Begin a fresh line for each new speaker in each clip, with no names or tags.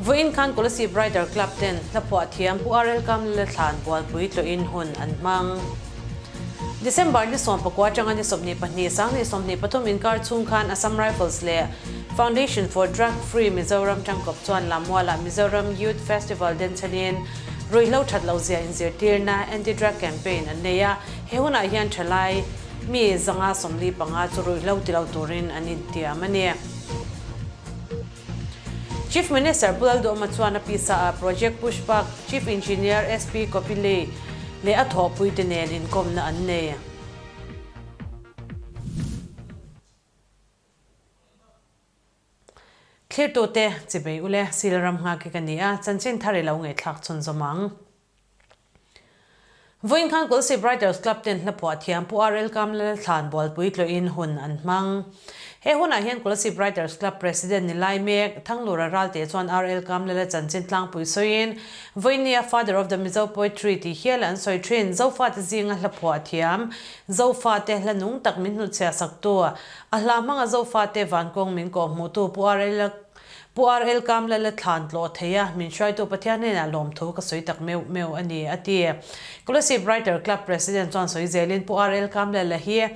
Vawiin khan Kolasib Writer Club ten hlaphuah thiam Pu RL Kamlala thlan bualpui tlawhin hun an hmang. December ni 19 atanga ni 22, 2023 inkar chhung khan Assam Rifles leh Foundation for Drug Free Mizoram tangkawp chuan Lammualah Mizoram Youth Festival denchhenin ruihhlo that loh zia inzirtirna Anti-Drug Campaign an nei a, he hunah hian thalai mi 145 chu ruihhlo ti lo turin an intiam a ni. Chief Minister Pu Lalduhoma chuan a pisa ah Project Pushpak Chief Engineer SP Kopilei leh a thawhpuite nen inkawmna an nei. Thlirtute chibei ule Silram nghak hi ka ni a, chanchin thar i lo ngaihthlak chhunzawm ang. Vawiin khan Kolasib Writers Club ten hlaphuah thiam Pu RL Kamlal thlan bualpui tlawhin hun an hmang. He hunah hian Kolasib Writers Club President ni lai mek Thanglura Ralte chuan RL Kamlala chanchin tlangpui sawiin vawiin nia Father of the Mizo Poetry tih hial an sawi thin Zofate zinga hlaphuah thiam Zofate hla nung tak min hnutchhiah saktu a hla hmanga Zofate vankawng min kawhhmuhtu Pu RL Pu RL Kamlala thlan tlawh thei a, min hruaitu Pathian hnenah lawmthu ka sawi tak meuh meuh a ni, a ti. Kolasib Writer Club President chuan sawi zelin Pu RL Kamlala hi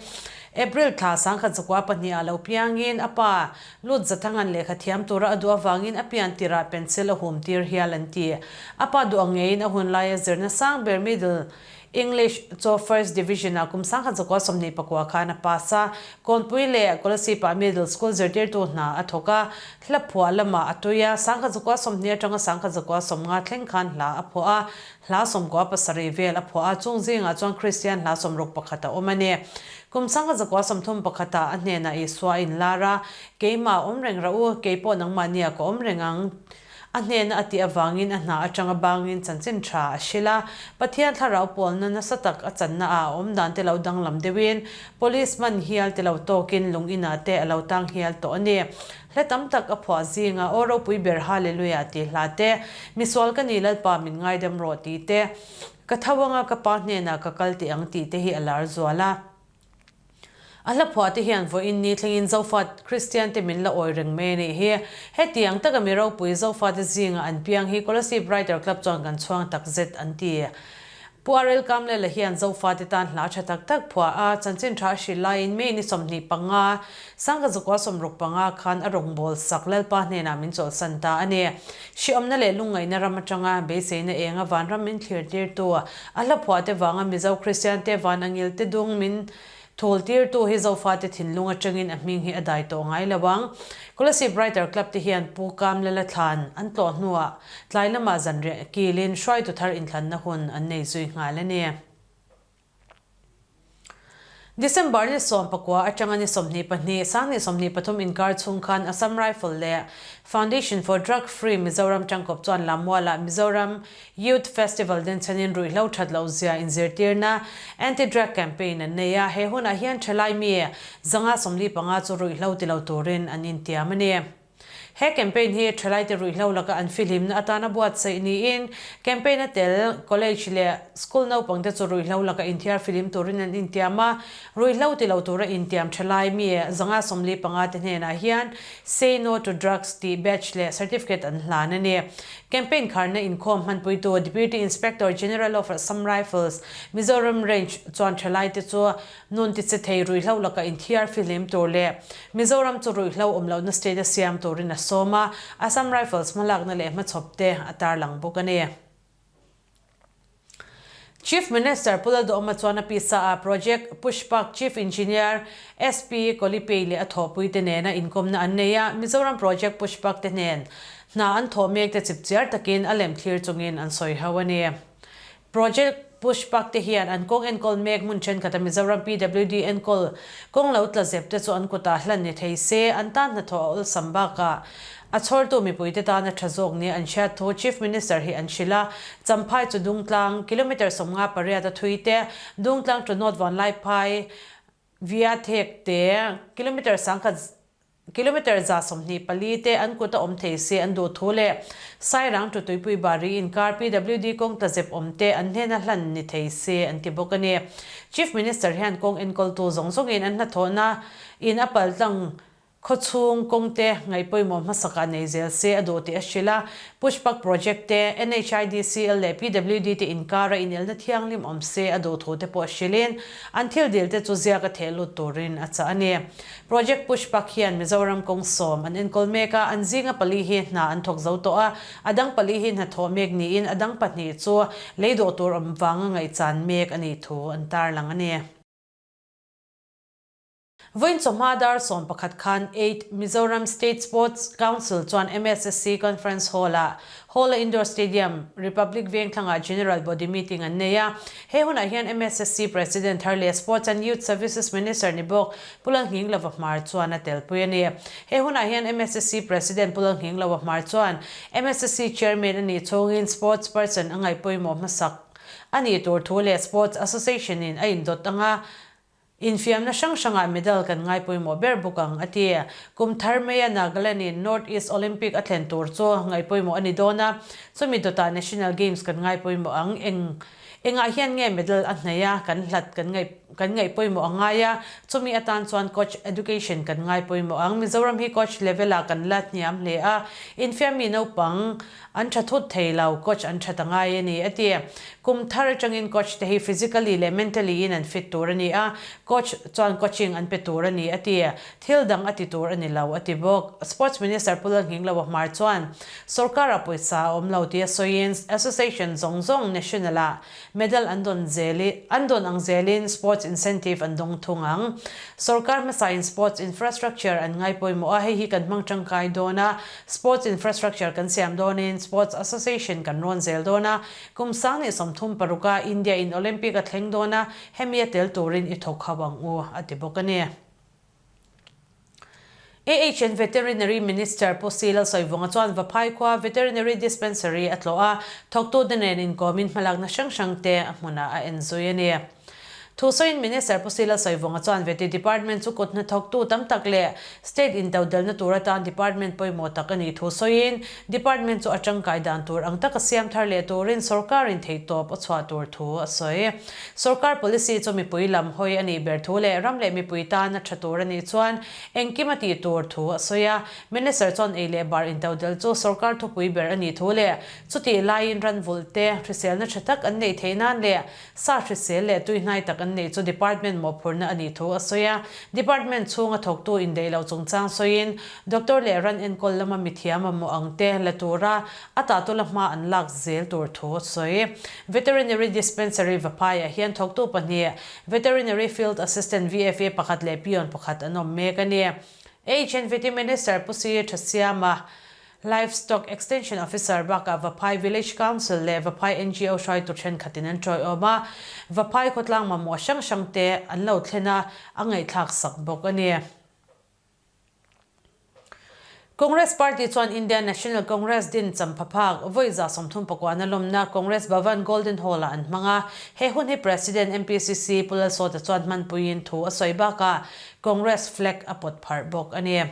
April thla 1942 ah lo piangin a pa Lut Zathangan lehkha thiam tura a duh avangin a pian tirah pencil a hum tir hial an ti. A pa duh ang ngeiin a hun laia zirna sang ber middle English chaw First Division ah kum 1929 khan a pass a, Kawnpui leh Kolasib-ah Middle School zirtirtu hna a thawk a, hla phuah lamah a tui a, 1920 atanga 1950 thleng khan hla a phuah a, hla 97 vel a phuah a, chung zingah chuan Kristian hla 61 a awm a ni. Kum 1931 ah a hnenah Isua a inlar a, Keimah awm reng rah u, keipawh nangmahnia ka awm reng ang. A hnena a tih avangin a hna atanga bangin chanchin tha a hrilh a, Pathian thlarau pawlna nasa tak a channa ah a awm dan te lo danglam deuhin Police man hial te lo tawkin lung inah te a lo tang hial tawh a ni. Hla tam tak a phuah zingah Aw ropui ber Hallelujah tih hla te, Misual ka ni Lalpa min ngaidam rawh tih te, Ka tho anga ka pa hnenah ka kal teh ang tih te hi a lar zual a. A hla phuah te hian vawiin ni thlengin Zofat Kristian te min la awi reng mai a nih hi. Hetiang taka mi ropui Zofate zinga an piang hi Kolasib Writer Club chuan kan chhuang tak zet an ti. Pu RL Kamlela hian Zofate tan hla tha tak tak phuah a, chanchin tha a hrilh laiin May ni 25, 1965 khan a rawngbâwl sak Lalpa hnenah min chawlhsan ta a ni. Hriawmna leh lungngaihna ram atanga beiseina enga vanram min thlirtirtu a hla phuahte vanga Mizo Kristiante van angil te dung min thultirtu hi Zofate thinlung atangin a hming hi a dai tawh ngai lo ang. Kolasib Writer Club te hian Pu Kamlala thlan an tlawh hnuah tlai lamah zanriah kilin hruaitu thar inthlanna hun an nei zui nghal a ni. December ni 19 atanga ni 22, 2023 inkar chhung khan Assam Rifle leh Foundation for Drug Free Mizoram tangkawp chuan Lammualah Mizoram Youth Festival denchhenin ruihhlo that loh zia inzirtirna Anti-Drug Campaign an nei a, he hunah hian thalai mi 145 chu ruihhlo ti lo turin an intiam a ni. He campaign hi thalaite ruihhlo laka an fihlimna atana buatsaih niin campaign a tel college leh school naupangte chu ruihhlo laka inthiar fihlim turin an intiam a, ruihhlo ti lo tura intiam thalai mi 145 te hnenah hian Say No to Drugs tih badge leh certificate an hlan a ni. Campaign kharna inkhawm hmanpuitu Deputy Inspector General of Assam Rifles, Mizoram Range chuan thalaite chu Nun tiche thei ruihhlo laka inthiar fihlim tur leh Mizoram chu ruihhlo awm lohna state a siam turin a sawm a, Assam Rifles hmalakna leh hmachhawp te a tarlang bawk a ni. Chief Minister Pu Lalduhoma chuan a pisa ah Project Pushpak Chief Engineer SP Kolipei leh a thawhpui te nena inkawmna an nei a, Mizoram Project Pushpak te hnen hna an thawh mek te chipchiar takin a lem thlir chungin an sawi ho a ni. Project Pushpak te hian an kawng enkawl mek hmun thenkhat a Mizoram PWD enkawl kawng lo tla zep te chu an kutah hlan ni thei se, an tan hnathawh a awlsam bakah a chhawrtu mipuite tan a tha zawk nia an hriat thu Chief Minister hi an hrilh a. Champhai chu Dungtlang, kilometre 58 a thui te, Dungtlang to North Vanlaiphai via thek te, kilometre 1000 Kilometre 124 te an kut a awm thei se an duh thu leh Sairang to Tuipui Bari inkar PWD kawng tlazep awm te an hnena hlan ni thei se an ti bawk a ni. Chief Minister hian kawng enkawltu zawng zawngin an hnathawhna in a paltlang. Khawchhung kawng te ngaih pawimawh hmasakah nei zel se a duh tih a hrilh a, Pushpak Project te, NHIDCL leh PWD te inkara inelna thianghlim awm se a duh thu te pawh hrilhin an thil dil te chu ziak a theh lut turin a chah a ni. Project Pushpak hian Mizoram kawng sawm an enkawl mek a, an zinga pali hi hna an thawk zo tawh a, a dang pali hi hnathawh mek niin a dang pahnih chu lei dawh tur awm vanga ngaihchan mek a nih thu an tarlang a ni. Vawiin chawhma dar 11 khan Eight Mizoram State Sports Council chuan MSSC Conference Hall-ah Hall-a Indoor Stadium, Republic Vengthlangah General Body Meeting an nei a. He hunah hian MSSC President thar leh Sports and Youth Services Minister ni bawk Pu Lalnghinglova Hmar chuan a telpui a ni. He hunah hian MSSC President Pu Lalnghinglova Hmar chuan MSSC Chairman a nih chhungin Sports Person a ngaihpawimawh hmasak a nih tur thu leh Sports Association-in a indawt anga Infiamna hrang hrangah medal kan ngai pawimawh ber bawk ang, a ti. Kum thar maia Nagaland-in North East Olympic a thlen tur chu ngaih pawimawh a ni dawn a, chumi dawtah National Games kan ngai pawimawh ang. Eng engah hian nge medal a hnaih a, kan hlat kan ngaih kan ngaih pawimawh a ngai a, chumi atan chuan coach education kan ngai pawimawh ang. Mizoram hi coach level-ah kan la hniam hle a, infiammi naupang An tha thut thei lo, coach an that a ngai a ni, a ti. Kum thar atangin coach te hi physically leh mentally in an fit tur a ni a, coach chuan coaching an pe tur a ni, a ti. Thil dang a ti tur a ni lo, a ti bawk. Sports Minister Pu Lalnghingloa Hmar chuan sorkar-ah pawisa a awm lo tia sawiin association zawng zawng national-ah Medal an dawn zel i, an dawn ang zelin sports incentive an dawng thung ang. Sorkar hmasain sports infrastructure an ngai pawimawh a, hei hi kan hmang tangkai dawn a, sports infrastructure kan siam dawnin sports association kan rawn zel dawn a, kum 2036 a India in Olympic a thleng dawn a, hemi a tel turin i thawk ho ang u, a ti bawk a ni. AHN Veterinary Minister Pu Si Lalsawivunga chuan Vaphai khua Veterinary Dispensary a tlawh a, thawktute nen inkawmin hmalakna hrang hrangte a hmunah a en zui a ni. Thusawiin Minister Pu Si Lalsawivunga chuan Veti Department chu kut hnathawktu tam tak leh State intodelhna tur atan Department pawimawh tak a nih thu sawiin Department chu a tangkai dan tur ang taka siam thar leh turin sorkarin theihtawp a chhuah tur thu a sawi. Sorkar policy chu mipui lam hawi a nih ber thu leh ram leh mipui tan a tha tur a nih chuan engkim a tih tur thu a sawi a. Minister chuan ei leh bar intodelh chu sorkar thupui ber a nih thu leh chutih laiin ran vulh te hriselna tha tak an neih theih nan leh sa hrisel leh tui hnai tak an neih chu department mawhphurhna a nih thu a sawi a. Department chhunga thawktu indaih loh chungchang sawiin doctor leh ran enkawl lama mithiam mamawh ang te la tura A tahtula hma an lak zel tur thu a sawi. Veterinary Dispensary Vaphaiah hian thawktu pahnih, Veterinary Field Assistant, VFA, pakhat leh peon pakhat an awm mek a ni. HNVT Minister Pu Sir Thasiama, Livestock Extension Officer bakah Vaphai Village Council leh Vaphai NGO hruaitu thenkhatin an tawiawm a, Vaphai khawtlang mamawh hrang hrangte an lo thlen a, a ngaihthlak sak bawk a ni. Congress Party chuan Indian National Congress din champha phak vawi 39 na lawmna Congress Bhavan Golden Hall-ah an hmang a. He hun hi President MPCC Pu Lalsawta chuan hmanpuiin thu a sawi bakah Congress flag a pawt pharh bawk a ni.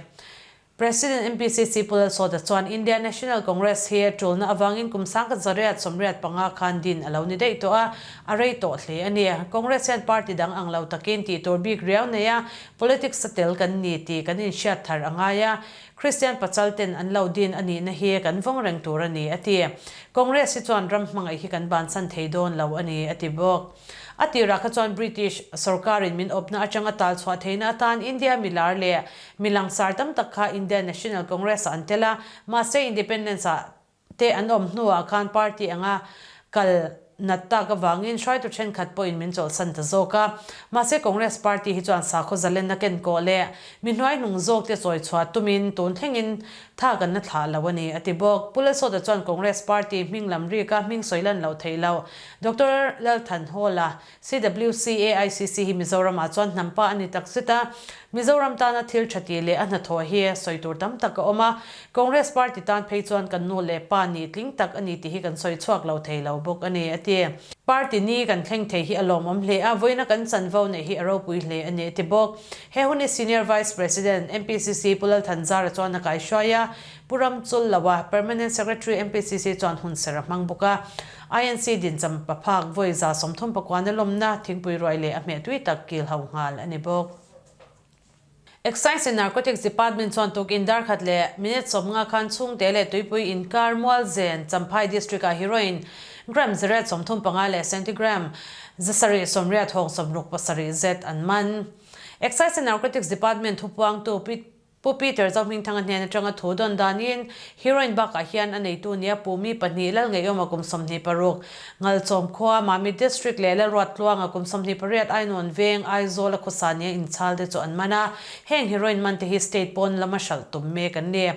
President MPCC Pu Lalsawta chuan Indian National Congress hi tulna avangin kum 1985 khan din a lo ni daih tawh a, a rei tawh hle a ni. Congress hian party dang ang lo takin tih tur bik riau nei a, Politics a tel kan ni tih kan inhriat thar a ngai a, Kristian pachal ten an lo din a nihna hi kan vawng reng tur a ni, a ti. Congress hi chuan ram hmangaih hi kan bansan thei dawn lo a ni, a ti bawk. A tirah kha chuan British sorkarin min awpna atanga tal chhuah theihna atan India milar leh mi langsar tam tak kha Indian National Congress-ah an tel a, mahse Independence-ah te an awm hnuah khan party anga kal nat tak avangin hruaitu thenkhat pawhin min chawlhsan ta zawk a. Mahse Congress party hi chuan sakhaw zalenna kenkawh leh mi hnuaihnung zawkte chawi chhuah tumin tun thlengin tha kan la thlah lo a ni, a ti bawk. Pu Lalsawta chuan Congress party hming lam rika hming sawi lan loh theih loh Doctor Lalthanhawla CWC AICC hi Mizoramah chuan hnam pa a ni tak zet a, Mizoram tana thil tha tih leh a hnathawh hi sawi tur tam tak a awm a, Congress party tan phei chuan kan nu leh pa nih tling tak a ni tih hi kan sawi chhuak lo thei lo bawk a ni, a ti. Party ni kan thleng thei hi a lawmawm hle a, vawiina kan chanvo neih hi a ropui hle a ni, a ti bawk. He hun hi Senior Vice President, MPCC Pu Lalthanzara chuan a kaihruai a, Pu Ramchul Loa, Permanent Secretary MPCC chuan hun ser a hmang bawk a. INC dincham paphak vawi 39 na lawmna thingpui ruai leh a hmeh tui tak kil ho nghal a ni bawk. Excise and Narcotics Department chuan tukin darkhat leh minute 50 khan chhungte leh tuipui inkar Mualzen, Champhai District-ah heroin gram 135 leh centigram 780 hawng 67 zet an man. Excise and Narcotics Department thupuangtu Pu Peter Zohmingthanga hnen atanga thu dawn danin heroin bakah hian a neitu nia Pu Mi pahnih Lalngeiawma kum 26, Ngalchawm khua, Mamit District leh Lalruattluanga kum 28 Ainawn veng, Aizawl a khawsa nia inchhal te chu an man a, heng heroin man te hi state pawn lama hralh tum mek an ni.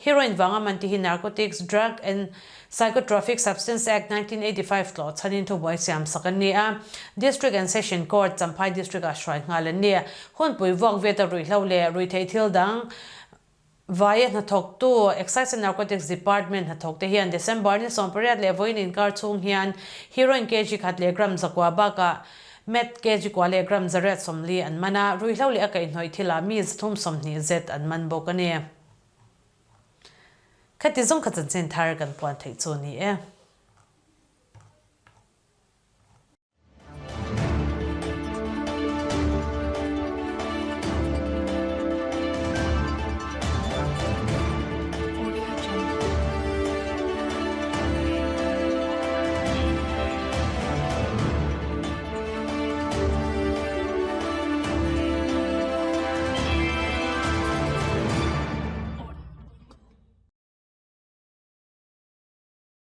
Heroin vanga man te hi Narcotics Drug and Psychotropic Substance Act 1985 tlawh chhanin thubuai siam sak an ni a, District and Session Court, Champhai District ah hruai nghal an ni. Hunpui vuak veta ruihhlo leh ruihtheih thil dang vaia hnathawktu Excise and Narcotics Department hnathawkte hian December ni 18 leh vawiin inkar chhung hian heroin kg khat leh gram 9 bakah meth kg kua leh gram 140 an man a, ruihhlo leh a kaihhnawih thilah mi 320 zet an man bawk a ni. Khati zawng kha chanchin thar kan puan theih chu a ni e.